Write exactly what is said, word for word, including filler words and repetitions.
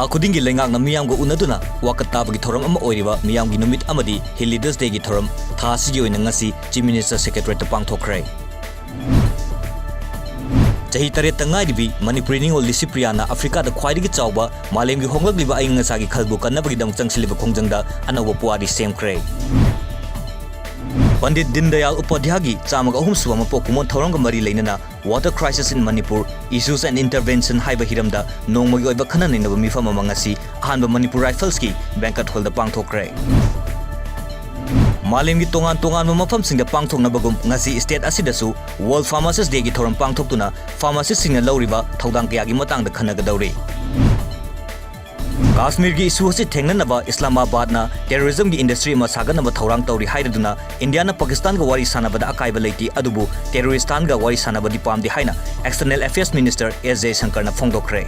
ꯈꯨꯗꯤꯡꯒꯤ ꯂꯩꯉꯥꯛꯅ ꯃꯤꯌꯥꯝꯒ ꯎꯅꯗꯨꯅ ꯋꯥꯀꯠ ꯇꯥꯕꯒꯤ ꯊꯧꯔꯝ ꯑꯃ ꯑꯣꯏꯔꯤꯕ ꯃꯤꯌꯥꯝꯒꯤ ꯅꯨꯃꯤꯠ ꯑꯃꯗꯤ Hill Leaders Dayꯒꯤ ꯊꯧꯔꯝ ꯊꯥ ꯑꯁꯤꯒꯤ ꯑꯣꯏꯅ ꯉꯁꯤ Chief Minister Secretariatꯇ ꯄꯥꯡꯊꯣꯛꯈ꯭ꯔꯦ꯫ ꯆꯍꯤ ꯇꯔꯦꯠꯇ ꯉꯥꯏꯔꯤꯕꯤ ꯃꯅꯤꯄꯨꯔꯤ ꯅꯤꯉꯣꯜ ꯂꯤꯁꯤꯄ꯭ꯔꯤꯌꯥꯅ ꯑꯐ꯭ꯔꯤꯀꯥꯗ ꯈ꯭ꯋꯥꯏꯗꯒꯤ ꯆꯥꯎꯕ ꯃꯥꯂꯦꯝꯒꯤ ꯍꯣꯡꯂꯛꯂꯤꯕ ꯑꯏꯪ ꯑꯁꯥꯒꯤ ꯈꯜꯕꯨ ꯀꯟꯅꯕꯒꯤꯗꯃꯛ ꯆꯪꯁꯤꯜꯂꯤꯕ ꯈꯣꯡꯖꯪꯗ ꯑꯅꯧꯕ ꯄꯨꯋꯥꯔꯤ ꯁꯦꯝꯈ꯭ꯔꯦ꯫ ꯄꯟꯗꯤꯠ ꯗꯤꯟꯗꯌꯥꯜ ꯎꯄꯥꯙ꯭ꯌꯥꯒꯤ ꯆꯥꯝꯃꯒ ꯑꯍꯨꯝ ꯁꯨꯕ ꯃꯄꯣꯛ ꯀꯨꯝꯑꯣꯟ ꯊꯧꯔꯝꯒ ꯃꯔꯤ ꯂꯩꯅꯅ Water Crisis in Manipur, Issues and Intervention ꯍꯥꯏꯕ ꯍꯤꯔꯝꯗ ꯅꯣꯡꯃꯒꯤ ꯑꯣꯏꯕ ꯈꯟꯅ ꯅꯩꯅꯕ ꯃꯤꯐꯝ ꯑꯃ ꯉꯁꯤ ꯑꯍꯥꯟꯕ ꯃꯅꯤꯄꯨꯔ ꯔꯥꯏꯐꯜꯁꯀꯤ banquet hallꯗ ꯄꯥꯡꯊꯣꯛꯈ꯭ꯔꯦ꯫ ꯃꯥꯂꯦꯝꯒꯤ ꯇꯣꯉꯥꯟ ꯇꯣꯉꯥꯟꯕ ꯃꯐꯝꯁꯤꯡꯗ ꯄꯥꯡꯊꯣꯛꯅꯕꯒꯨꯝ ꯉꯁꯤ state ꯑꯁꯤꯗꯁꯨ World Pharmacist Dayꯒꯤ ꯊꯧꯔꯝ ꯄꯥꯡꯊꯣꯛꯇꯨꯅ pharmacistꯁꯤꯡꯅ ꯂꯧꯔꯤꯕ ꯊꯧꯗꯥꯡ ꯀꯌꯥꯒꯤ ꯃꯇꯥꯡꯗ ꯈꯟꯅꯒꯗꯧꯔꯤ꯫ ꯀꯥꯁꯃꯤꯔꯒꯤ issue ꯑꯁꯤ ꯊꯦꯡꯅꯅꯕ ꯏꯁꯂꯥꯃꯥꯕꯥꯗꯅ terrorismꯒꯤ industry ꯑꯃ ꯁꯥꯒꯠꯅꯕ ꯊꯧꯔꯥꯡ ꯇꯧꯔꯤ ꯍꯥꯏꯔꯗꯨꯅ ꯏꯟꯗꯤꯌꯥꯅ ꯄꯥꯀꯤꯁꯇꯥꯟꯒ ꯋꯥꯔꯤ ꯁꯥꯟꯅꯕꯗ ꯑꯀꯥꯏꯕ ꯂꯩꯇꯦ, ꯑꯗꯨꯕꯨ terroristꯀ ꯋꯥꯔꯤ ꯁꯥꯟꯅꯕꯗꯤ ꯄꯥꯝꯗꯦ ꯍꯥꯏꯅ External Affairs Minister S ꯖꯌꯁꯪꯀꯔꯅ ꯐꯣꯡꯗꯣꯛꯈ꯭ꯔꯦ꯫